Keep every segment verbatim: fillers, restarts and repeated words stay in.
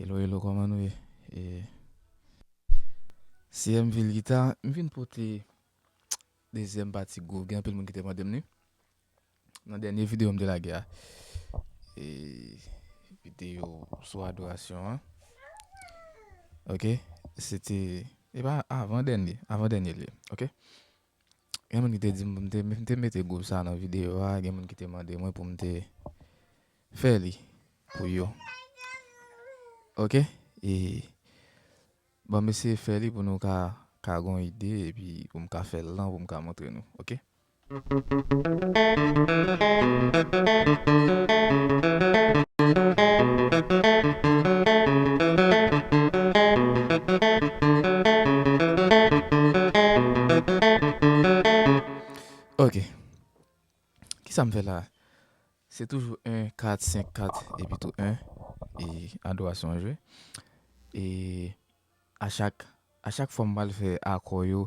Hello, hello, kòman nou ye? E, C M Vil Gita, m vin pote dezyèm pati gwouv. Gen anpil moun ki te mande m li. Nan dènye videyo m te lage a. E, videyo sou adorasyon an. Ok? Se te, e pa avan dènye, avan dènye li. Ok? Gen moun ki te di m pou m te, m te mete gwouv sa nan videyo a, gen moun ki te mande mwen pou m te fè li pou yo. Ok? E, bon, m eseye fè li pou nou ka, ka gon ide, epi pou m ka fè l lan, pou m ka montre nou. Ok? Ok. Kisa m fè la? Se toujou en, kat, senk, kat, epi tou en, e adorasyon an jwe. E a chak, a chak fwa m pral fè akò yo,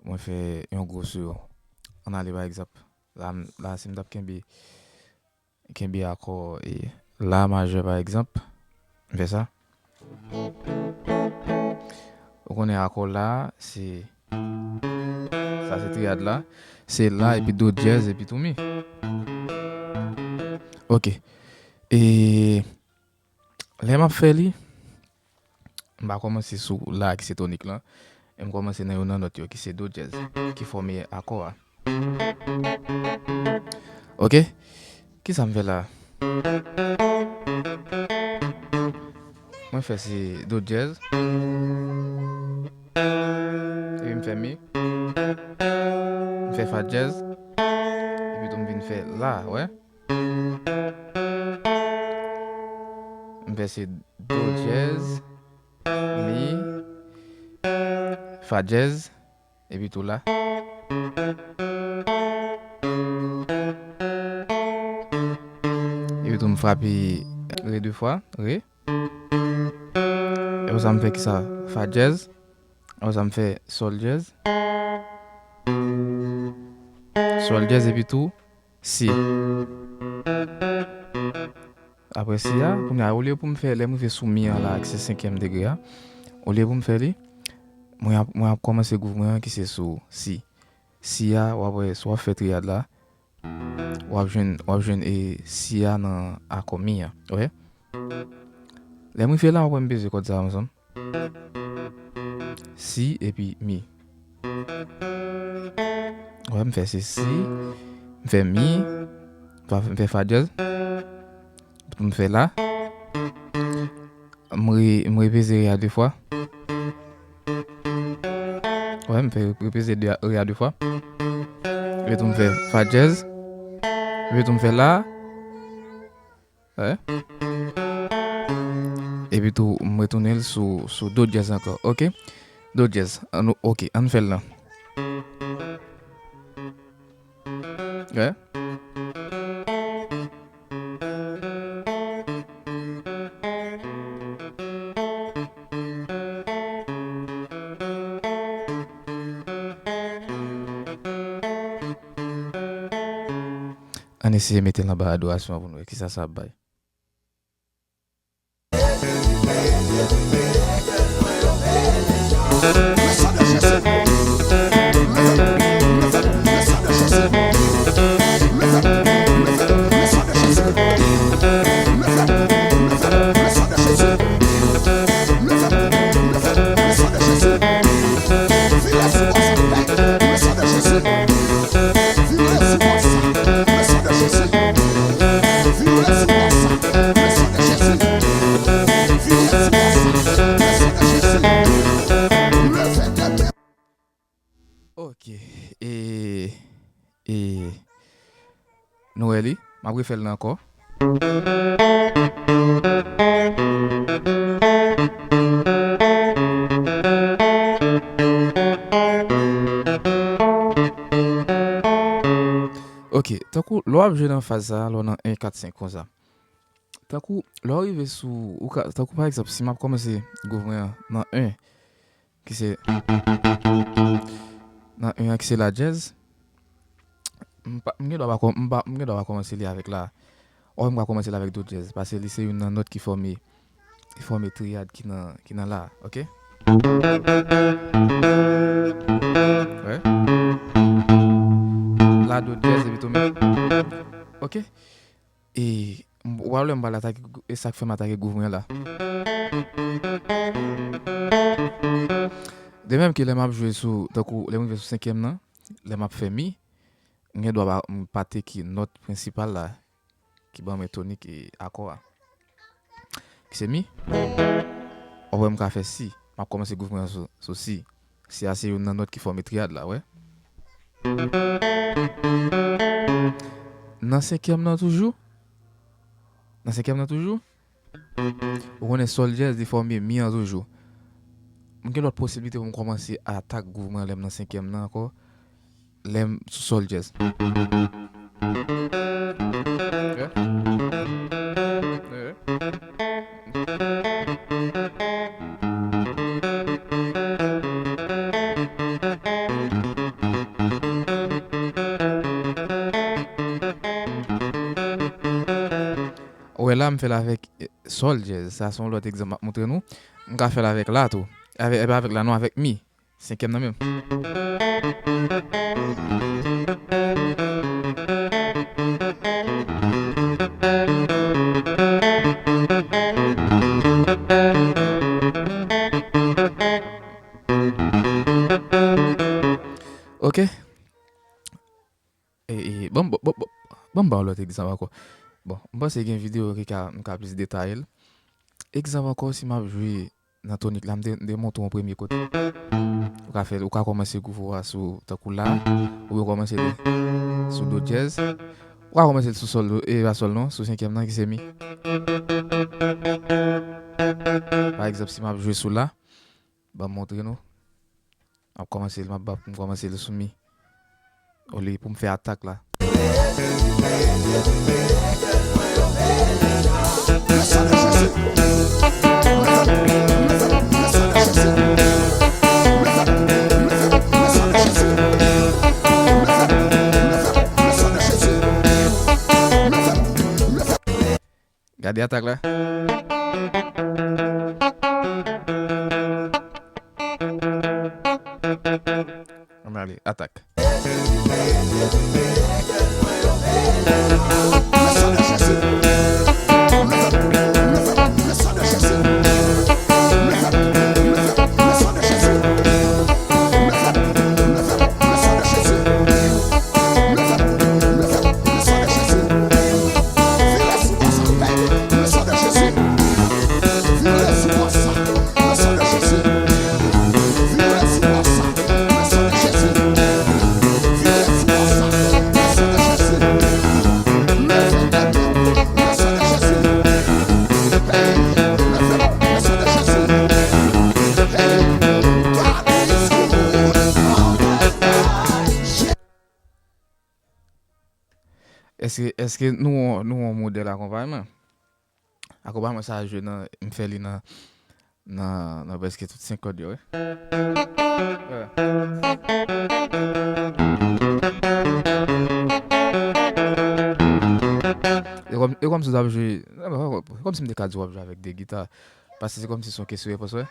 mwen fè yon gwo sou yo. Ann ale, pa egzanp, la, m- la, si m t ap kenbe, kenbe akò, e, la majè, pa egzanp, m fè sa. Ou konnen akò la, se, sa se triyad la. Se la, epi do dyèz, epi tou mi. Ok. E lè m ap fè li, m pa kòmanse sou la ki se tonik lan. E m kòmanse nan youn nan nòt yo ki se do dyèz, ki fòme akò a. Ok? Kisa m fè la? Mwen fè se do dyèz. Epi m fè mi. M fè fa dyèz. Epi tou m vin fè la, wè. M fè se do dyèz, mi, fa dyèz, epi tou la. Epi tou m frape re de fwa, re. Epi sa m fè kisa? Fa dyèz. Epi sa m fè sòl dyèz. Sòl dyèz epi tou si. Apre si a, kounye a, olye pou m fè, lè m rive sou mi an la, ak se senkyèm degre a, olye pou m fè li, mwen ap, mwen ap kòmanse gwouv mwen an ki se sou si. Si a, w ap wè, si w ap fè triyad la, w ap jwenn, w ap jwenn, e, si a nan akò mi an. Ok? Lè m rive la, w ap wè m peze kòd sa a ansanm. Si epi mi. Wè, m fè se si, m fè mi, m fè fa dyèz, m fè la, m re, m repeze re a de fwa. Wè, m fè repeze re a de fwa. Epi tou m fè fa dyèz, epi tou m fè la. Wè. Epi tou, m retounen l sou, sou do dyèz ankò. Ok? Do dyèz. Ann, ok, ann fè l lan. Wè. Ann eseye mete l anba adorasyon an pou n wè kisa sa ap bay. Ok. E, e, nou wè li? M ap refè l la ankò. Ok, tankou lè w ap jwe nan faz sa a, lè w nan en, kat, senk konsa. Tankou, lè w rive sou, ou ka, tankou pa egzanp, si m ap kòmanse gwouv mwen an nan en, ki se, nan en an ki se la dyèz, m pa, m gen dwa pa kò-, m pa, m gen dwa pa kòmanse li avèk la. Ò, m ka kòmanse li avèk do dyèz, paske li se youn nan nòt ki fòme, fòme triyad ki nan, ki nan la, oke? Wè. La, do dyèz, epi tou men. Oke? E, m, w a wè m pral atake, e sa k fè m atake gwouvren an la. De menm ke lè m ap jwe sou, tankou, lè m rive sou senkyèm nan, lè m ap fè mi, m gen dwa pa, m pa teke nòt prensipal la, ki ban mwen tonik e akò a. Ki se mi. W ap wè m ka fè si. M ap kòmanse gwouvren an sou, sou si. Si a se youn nan nòt ki fòme triyad la, wè. Nan senkyèm nan toujou. Nan senkyèm nan toujou. Ou konnen sòl dyèz li fòme mi an toujou. M gen lòt posiblite pou m kòmanse atak gwouvren an lè m nan senkyèm nan ankò. Lè m sou sòl dyèz. Ou wè la, m fè l avèk, eh, sòl dyèz. Sa se yon lòt egzanp m ap montre nou. M ka fè l avèk la tou. Avèk, epi avèk la non, avèk mi. Senkyèm nan menm. Oke. E, e, ban m, ban, ban, ban, ban m ba w lòt egzanp ankò. Bon, m panse gen videyo ki ka, m ka plis detaye l. Egzanp ankò, si m ap jwe nan tonik la, m te, m te montre w premye kote. Ou ka fè, ou ka kòmanse gouvo a sou, tankou la, oubyen w kòmanse li sou do dyèz. Ou ka kòmanse l sou sòl, e pa sòl non, sou senkyèm nan ki se mi. Pa egzanp, si m ap jwe sou la, ban m montre nou. M ap kòmanse l, m ap, m kòmanse l sou mi. Olye pou m fè atak la. Gade atak la. Ann ale, atak. Èske, èske nou, nou yon modèl akonpayman? Akonpayman sa a jwe nan, m fè li nan, nan, nan prèske tout senk kòd yo, wi. Wè. E kòm, e kòmsi w t ap jwe, e kòmsi m te ka di w ap jwe avèk de gita. Paske se kòmsi se yon kesyon repons, wè.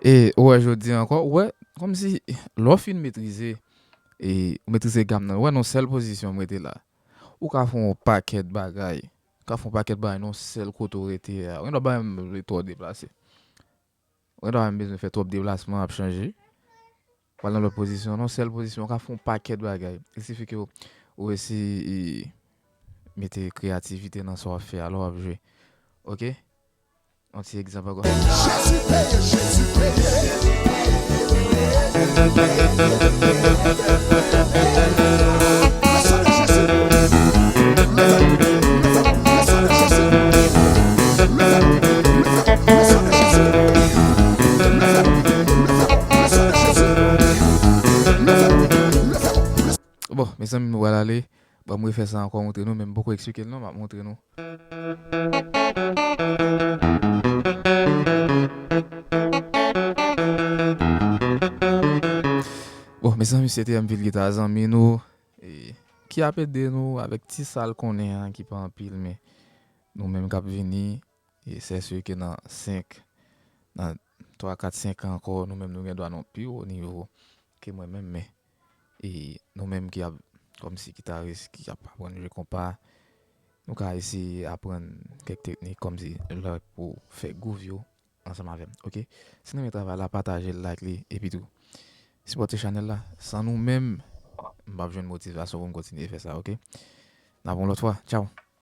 E, ou wè, jodi a ankò, ou wè, kòmsi lè w fin metrize, e, ou metrize gam nan, ou wè, nan yon sèl pozisyon m rete la. Ou ka fè yon pakèt bagay. Ou ka fè yon pakèt bagay nan yon sèl kote w rete a. Ou gen dwa pa menm twò deplase. Ou gen dwa pa menm bezwen fè twòp deplasman, ap chanje. Ou al nan lòt pozisyon, nan yon sèl pozisyon, ou ka fè yon pakèt bagay. Il suffit ke w, ou resi, e, mete kreyativite nan sa w ap fè a, lè w ap jwe. Oke? Yon ti egzanp ankò. Jezi peye, Jezi peye. Bon, mezanmi, nou pral ale. Ban m Fè sa ankò, montre nou, men m poko eksplike l non, m ap montre nou. Bon, mezanmi, se te Anvil Gita, zanmi nou, e, ki ap ede nou avèk ti sa l konnen an, ki pa anpil, men nou menm k ap vini, e sèsi ke nan senk, nan twa, kat, senk an ankò, nou menm nou gen dwa nan pi wo nivo ke mwen menm, men, e nou menm ki ap, kòmsi gitaris, ki ap aprann jwe konpa, nou ka eseye aprann kèk teknik kòmsi lè pou fè gwouv yo ansanm avè m, oke? Si nou renmen travay la, pataje l, like li, epi tou, sipòte chanèl la. San nou menm, m p ap jwenn motivasyon pou m kontinye fè sa, oke? N ap yon lòt fwa. Tchaw!